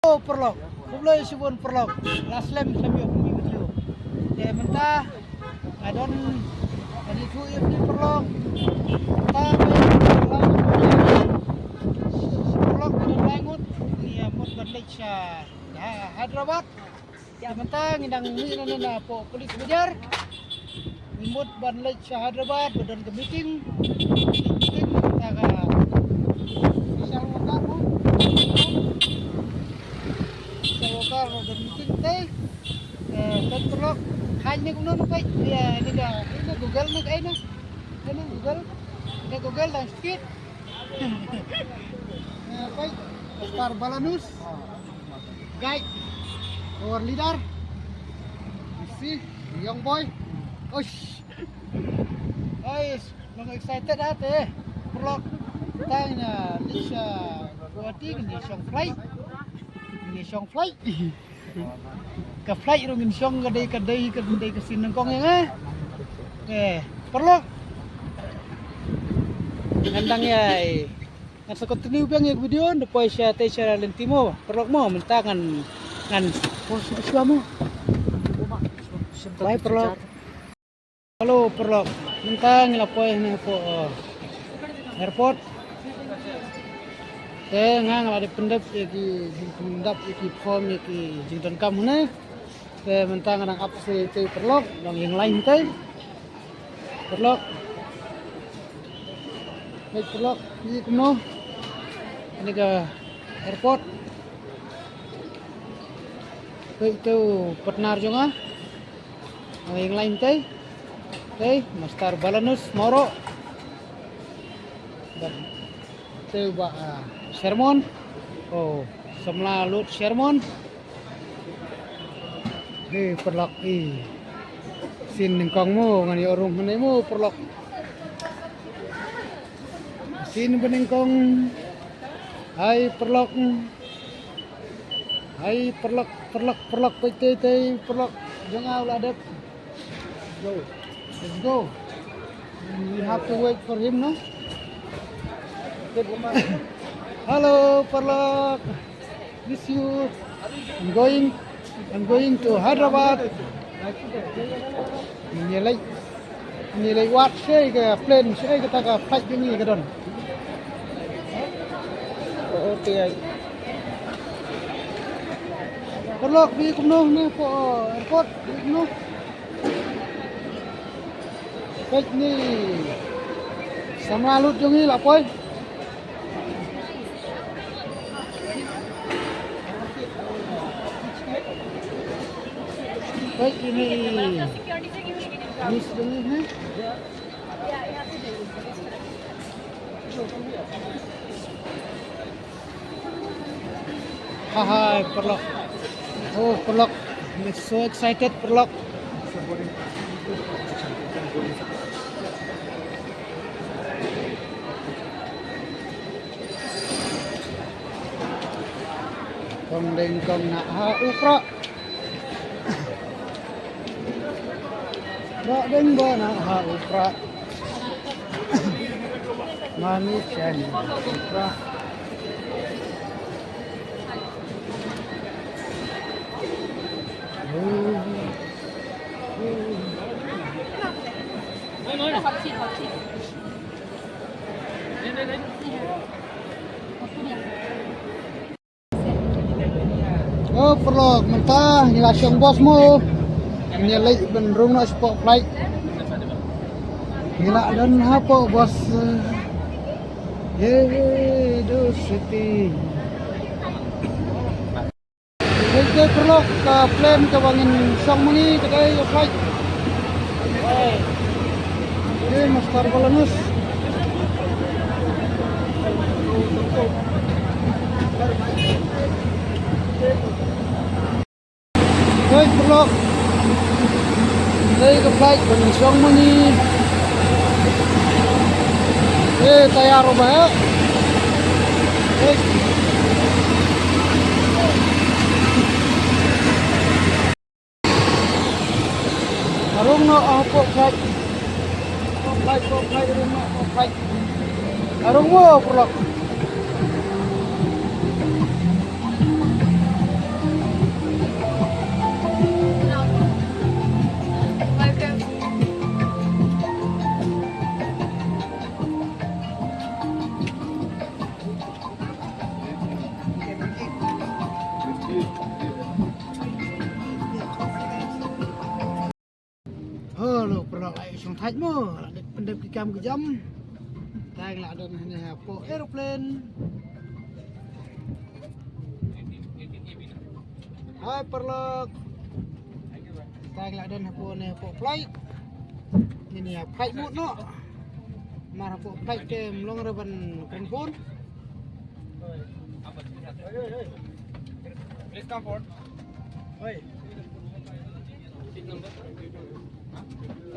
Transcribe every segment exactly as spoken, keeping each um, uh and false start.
Oh, paralok. Khublei shibun paralok. La slem slem ïa u video. Te mynta nga don, nga don ïa u video paralok. Mynta paralok, nga don lai ngut, ngi mut ban leit sha Hyderabad. Te mynta ngi dang mih na, na, na hapoh police bazaar. Ngi mut ban leit sha Hyderabad ba don ka meeting. Meeting mynta ka social worker mo. Social worker ba don meeting te. Eh, peit paralok. Hai ne kumno ne peit. Ïa, ne ka, ne Google ne ka, ne. Ne Google. Ne Google dang skit. Eh, peit. Star Balanus. Guide, our leader. You see, young boy. Oish. Guys, long excited ah te. Paralok. Tang na Lisha Guwahati ni shong flight. Ni shong flight. Ka flight ruh ngin shong ka dei, ka dei, ka dei ka sien nyngkong ïa nga. Eh, paralok. Ngan dang ïai Ngan sa continue biang ïa ka video, nda poi sha te sha lynti mo, paralok mo, mynta ngan, ngan, oh, shu, shu mo. Bye, paralok. Hello, paralok. Mynta ngi la poi hangne hapoh, uh, airport. Te nga nga la dep pyndep ïa ki, pyndep ïa ki form ïa ki jingdonkam hangne. Te mynta nga dang ap sha te paralok, dang ïeng line te. Paralok. Peit paralok, ïa kumno. Kane ka airport. Peit te u partner jong nga. Nga ïeng line te. Te Master Balanus Mawroh. Bad te u Bah, ah, Sherman. Oh, samla lut Sherman. Hei, paralok, eh. Sien nyngkong mo, ngan ïoh rung hangne mo, paralok. Sien ba nyngkong. Hai, paralok. Hai, paralok, paralok, paralok, peit, peit, peit, paralok. Jong nga u la dep. Go. Let's go. We have to wait for him, no? Hello, paralok. Miss you. I'm going, I'm going to Hyderabad. Ngi leit, ngi leit wad shaei ka plane, shaei kata ka flight jong ngi ka don. Okay. Paralok, phi kumno ne, hapoh airport, phi kumno? Peit ni. Samla lut jong ngi la poi. Peit ni. Miss jong ngi ne. Haha, paralok. Oh, paralok. I'm so excited, paralok. Kong deng kong na ha u prah. Ba deng ba na ha u prah. Mani chen u prah. Oh, paralok, mynta ngi la shong bus mo. Ngi leit ban rung noh shapoh flight. Ngi la don hapoh bus, eh, Yedo City. Ngi te paralok, ka plane kaba ngin shong ma ngi ka dei ka flight. Te Master Balanus. Hei, paralok. Dei ka flight ba ngin shong ma ngi. Eh, tayar ba heh. Hei. Arung noh, ah, pok flight. Pok flight, pok flight, arung noh, pok flight. Arung mo, paralok. Mo, la dep pyndep ki kam ki jam. Tang la don hangne hapoh aeroplane. Hai paralok. Tang la don hapoh ne hapoh flight. Ngin ïa flight mode noh. Mar hapoh flight te ym long re ban kren phone. Please come forward. Oi.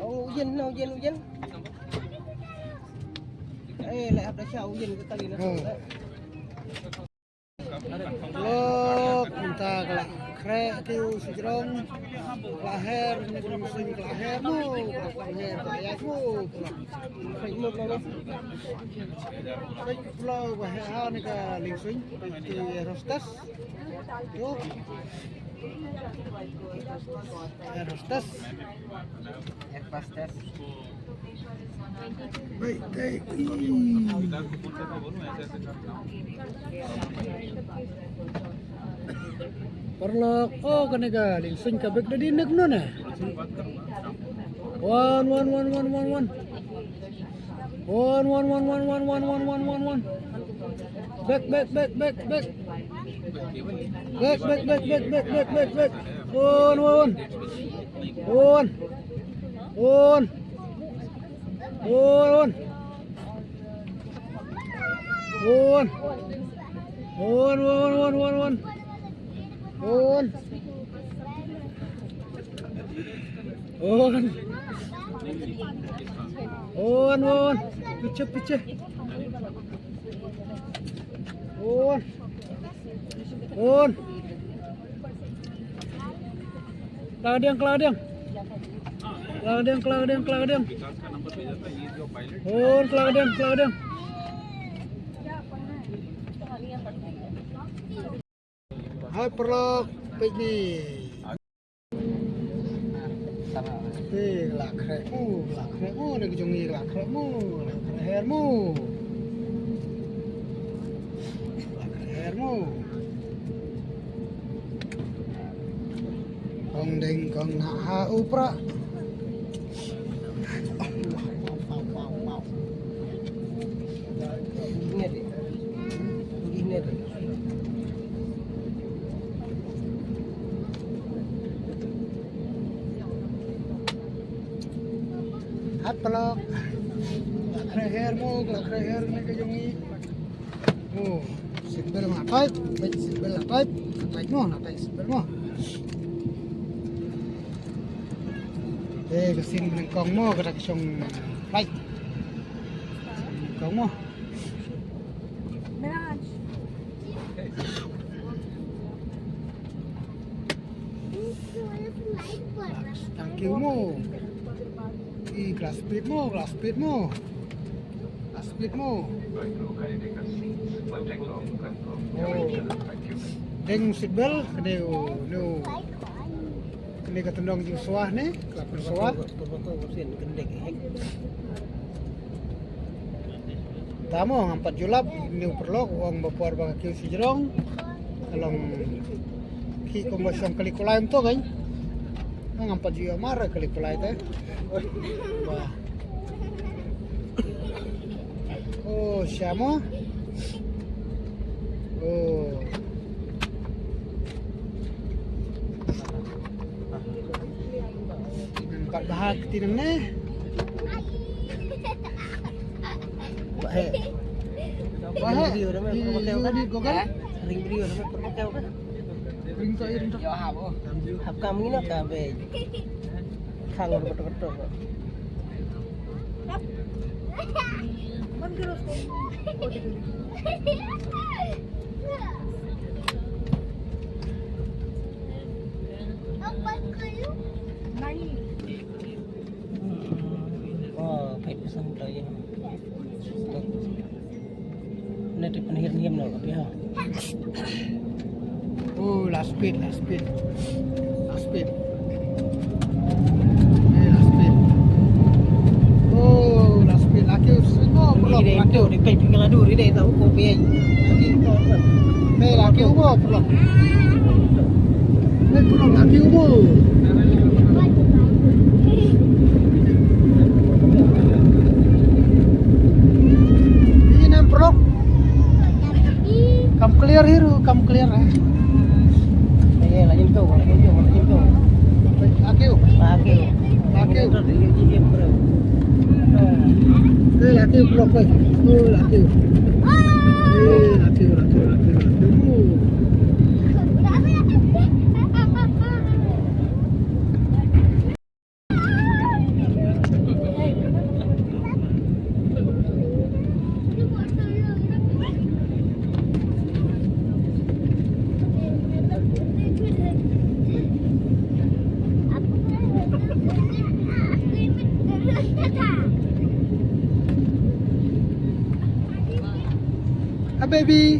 Oh, ujen na, ujen, ujen. Eh, leh hap da sha ujen ka kali na. Hmm. Lok, mynta ka la khreh ki u sijrong. Ka la her, ni ka la sing ka la her mo, ka la her ka la ïaid mo. Khreh mo ka la. Khreh mo ka la ba her ha ni ka lingsing. Ki hostess. Yo. Air hostess. Air hostess. Wait, hey. Paralok, oh, kane ka lingsing ka bek da di nek no ne. One, one, one, one, one, one. One, one, one, one, one, one, one, one, one, one. Back, back, back, back, back. Back, back, back, back, back, back, back, back. One, one, one. One. One. One, one. One. One, one, one, one, one, one. On. On. On, on. Piche, piche. On. On. Kla kadiang, kla kadiang. Kla kadiang, kla kadiang, kla kadiang. On, kla kadiang, kla kadiang. Hai paralok, peit ni. Te la khreh mo, la khreh mo, ne ka jong ngi la khreh mo, la khreh her mo. La khreh her mo. Kong deng kong nah ha u prah. Hap paralok. La khreh her mo, la khreh her ne ka jong ngi. Oh, seat belt nga tight, wait, seat belt nga tight, nga tight mo, nga tight seat belt mo. Eh, ka sien nyngkong mo, kata ka shong flight. Nyngkong mo. Thank you mo. I glass speed mo, glass speed mo. Glass speed mo. Oh. Deng seat belt, kane u, ne u. Kane ka tendong jingswa ne, ka pynswa. Te mo ngam pat ju lap, ne u paralok, u ong ba por ba ka kiew sijrong. Ka long ki kumba shong kali kulai mynta kan. Ngam pat ju ïoh mar kali kulai te. Ba. Oh, sha mo. Oh. Ngan pat bha kti nangne. Ba he. Ba he. Ring video na me, pernah pakai kan? Ring video na me, pernah pakai kan? Ring to, ring to. Yo, ha, bo. Hap kam ngin ka be. Khang ber betul-betul. Oh, peit pesan tu ye. Nanti penhir niam lo, tapi ha. Oh, last speed, last speed. Last speed. Eh, last speed. Oh, last speed. Laki semua belum. Ri dei tu, ri peit pinggan adu, ri dei tau ko pei. Ni laki umur belum. Ni belum laki umur. Clear hi ruh kam clear eh. Eh, la jin tu, la jin tu, la jin tu. Akiu. Akiu. Akiu. Eh, akiu, block, eh. Oh, akiu. Eh, akiu, akiu, akiu, akiu. A baby.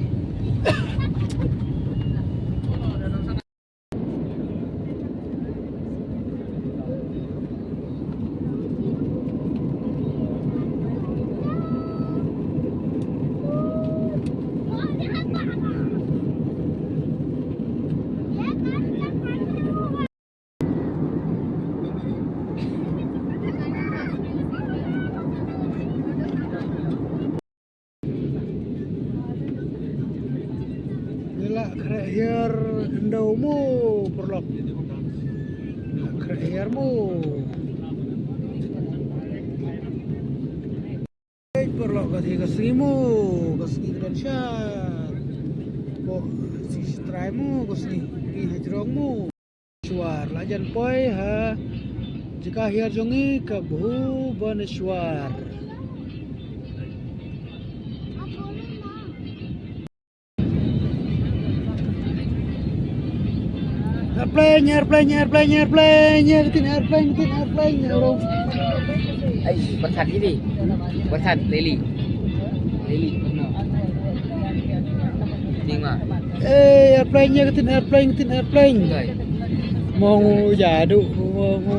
Ngi la khreh hiar hyndew mo, paralok. La khreh hiar mo. Paralok, ka dei ka sngi mo, ka sngi ka don sha. Ko si trai mo, ka sngi ngi hajrong mo. Shuar, la jan poi ha jaka hiar jong ngi ka Bhubaneswar. Airplane, airplane, airplane, airplane, airplane, airplane, airplane, airplane, airplane. Ai, bersat ini. Bersat, Lily. Lily, no. Tinggal. Eh, airplane ïa ka tin airplane, ka tin airplane. Mong u jadu, mong u.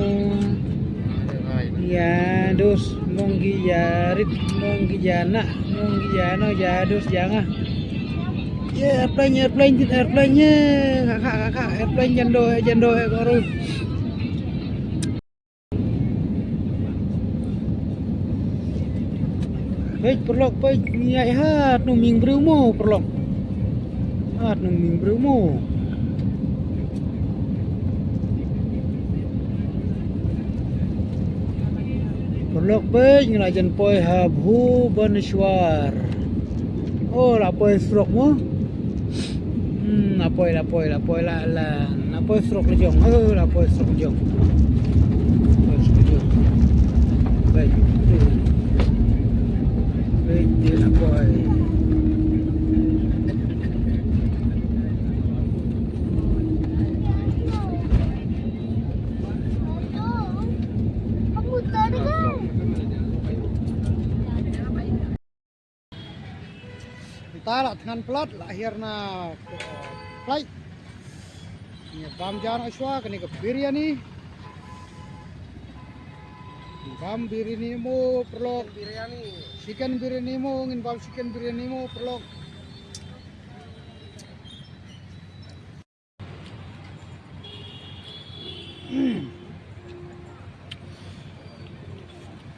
Ïa dus, mong ki ïa rit, mong ki ïa na, mong ki ïa no, ïa dus, ïa nga. Ïa airplane, airplane, tin airplane ïa. Ka, ka, ka, ka, airplane jan do, jan do, eh, ko ru. Peit paralok, peit, ngi ïaid ha tnum ïing briew mo paralok. Ha tnum ïing briew mo. Paralok, peit, ngi la jan poi ha Bhubaneswar. Oh, la poi surok mo. Hmm, la poi, la poi, la poi, la, la, la poi surok la jong. Oh, la poi surok la jong. Poi surok la jong. Baik. Baik, dia la poi. Mynta la thngan palat, la hiar na flight. Ngi bam ja noh shuwa kane ka biryani. Ngi bam biryani mo paralok. Biryani. Chicken biryani mo, ngin bam chicken biryani mo paralok.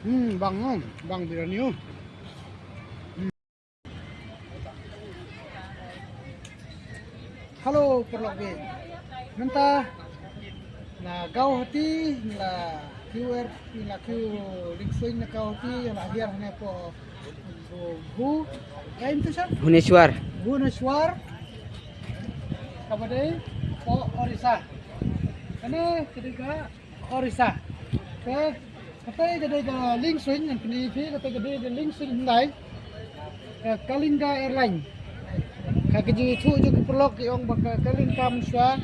Hmm, bang, bang biryani. Hello, paralok. Mynta na Guwahati, na Q R, na Q Lingswin na Guwahati, na hiar hane po Bhu, Bhu, ka im tu sha? Bhubaneswar. Bhubaneswar. Kaba dei po Orissa. Kane ka dei ka Orissa. Ka, kata ka dei ka Lingswin, ngan pyni ïa phi, kata ka dei ka Lingswin hyndai. Ka Kalinga Airline. Ka, ka jingïathuh jong ki paralok ki ong ba ka Kalinga kam shuwa.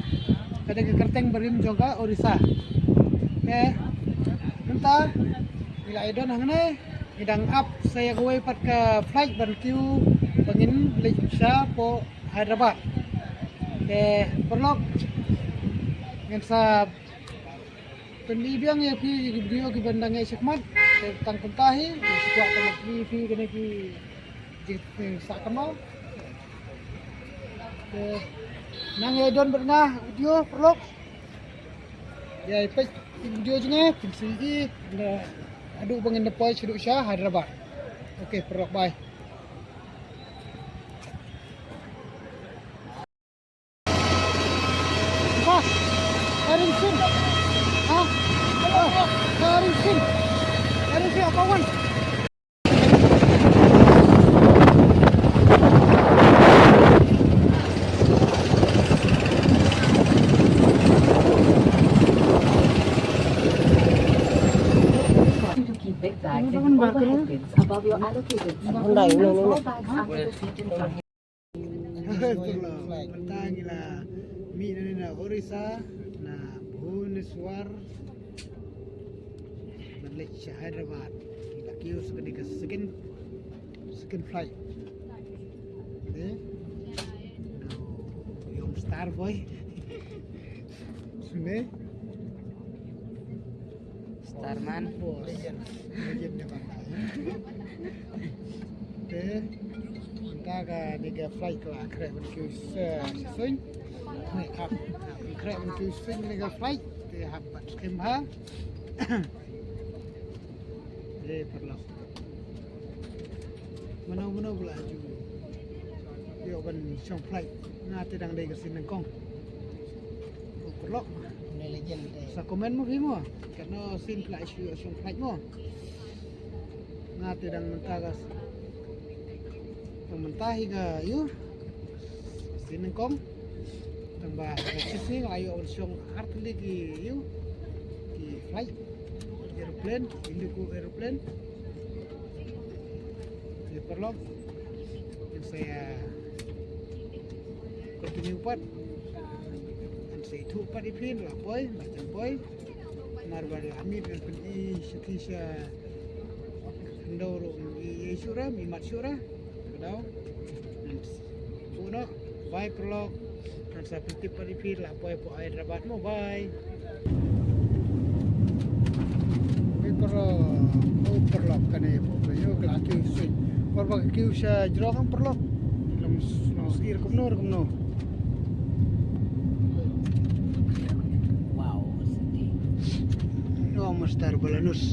Ka dei ka kyrteng barim jong ka Orissa. Te mynta ngi la ïadon hangne, ngi dang ap sa ïa kawei pat ka flight ban kiew ba ngin leit sha po Hyderabad. Te paralok, ngin sa pyni biang ïa phi ki video kiban dang ïaid shakhmat. Te tang kumta hi, ngi sa kwah ban pyni ïa phi kane ki jingsahtama. Te nang ïa don bad nga video paralok. Ïa peit video jong nga, phin sa ïohi haduh ba ngin da poi shaduh sha Hyderabad. Okay paralok, bye. Pawan. To keep big bags in the overhead bins above your allocated. Hyundai, no, no, no. Small bags under the seat in front. Mynta ngi la mih na, na Orissa, na Bhubaneswar, ban leit sha Hyderabad. Ngi la kiew sa kane ka second, second flight. Eh? Young star boy. Sune. Starman. Boss. Legend. Legend ne bang. Te mynta kane ka flight ka la khreh ban kiew sha suiñ. Khreh hap, khreh ban kiew sha suiñ kane ka flight. Te hap ban skhem ha. Te paralok. Mano mano ba la ju ïoh ban shong flight. Nga te dang dei ka sien nyngkong. Ko paralok. Sa comment mo phi mo. Katno sien phi la shu ïoh shong flight mo. Nga te dang mynta ka, dang mynta hi ka ïoh sien nyngkong. Tang ba ka shisngi nga la ïoh ban shong ar tylli ki ïoh ki flight, aeroplane, Indigo aeroplane. Ïa paralok, ngan sa ïa continue pat, ngan sa ïathuh pat ïa phi la poi, la jan poi. Namar ba la mih ban pyni sha ki sha khyndew ruh, i, i shuh ra, i mat shuh ra. Ka daw. Bye paralok. Ngan sa pyntip pat ïa phi la poi hapoh Hyderabad mo. Bye. Bye paralok. Oh paralok, kane hapoh ka ïoh ka la kiew sha suiñ. Por ba ka kiew sha jrong paralok. Long, long sir kumno kumno. Wow, city. Oh, Mister Balanus.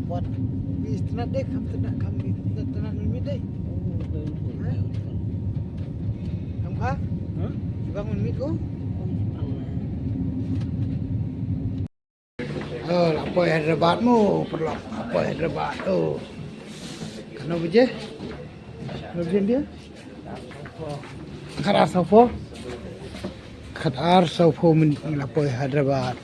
What? Is tonight day, come tonight, come tonight, tonight we meet day. Kam kha? Huh? Jibang un mit ko? Oh, la poi Hyderabad mo, paralok, la poi Hyderabad. Oh. Katno baje? Katno baje dia? Khat ar sawphew. Khat ar sawphew minit ngi la poi Hyderabad.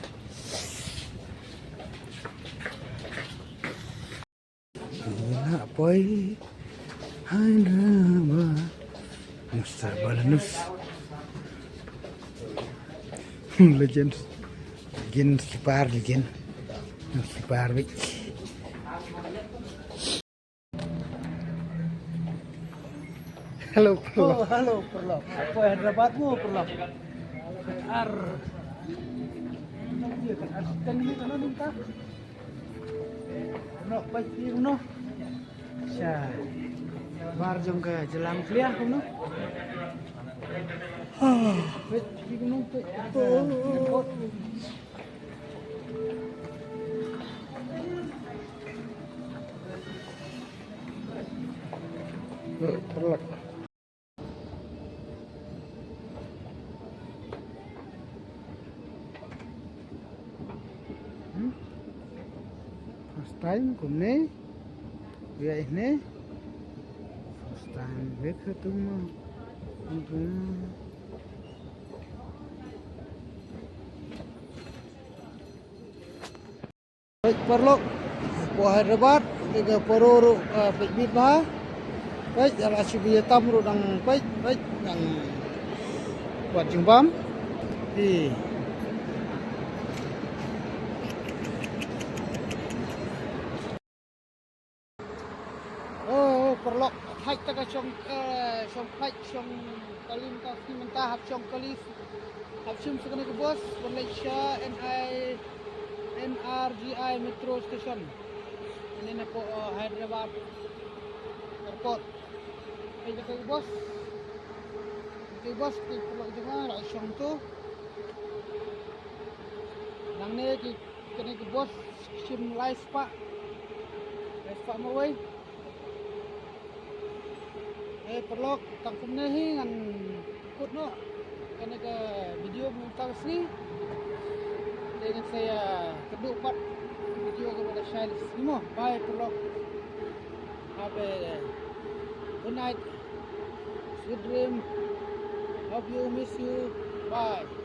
Ngi la poi Hyderabad. Mister Balanus. Legend. Legend sleeper, legend. Sleeper big. Hello, paralok. Oh, hello, paralok. Poi Hyderabad mo, paralok. Ar. Ar. Paralok, poi kumno? Sha bar jong ka jylla Nuclear kumno? Poi kumno, poi. Paralok. Hmm? First time kumne. Ïa ine. First time bek ha tung ma. Peit paralok, hapoh Hyderabad, te ka paro ruh, ah, peit bit bha. Peit, ïa la shi bynta tam ruh dang peit, peit, dang wad jingbam. Te. Oh, paralok, hait ta ka shong, eh, shong flight, shong kali mynta, shi mynta hap shong kali, hap shim sa kane ka bus, ban leit sha N I, N R G I metro station. Kane na hapoh, eh, Hyderabad Airport. Hait ta ka bus, ka bus, ka paralok jong nga, la shong tu. Nangne ki Kane ka bus shim lai spah. Lai spah marwei. Eh, paralok, tang kumne hi ngan kut noh kane ka video mynta ka sngi. Te ngan sa ïa kynduh pat ïa Video ka ba la shai leh simo. Bye paralok. Have a good night. Sweet dream. Love you, miss you. Bye.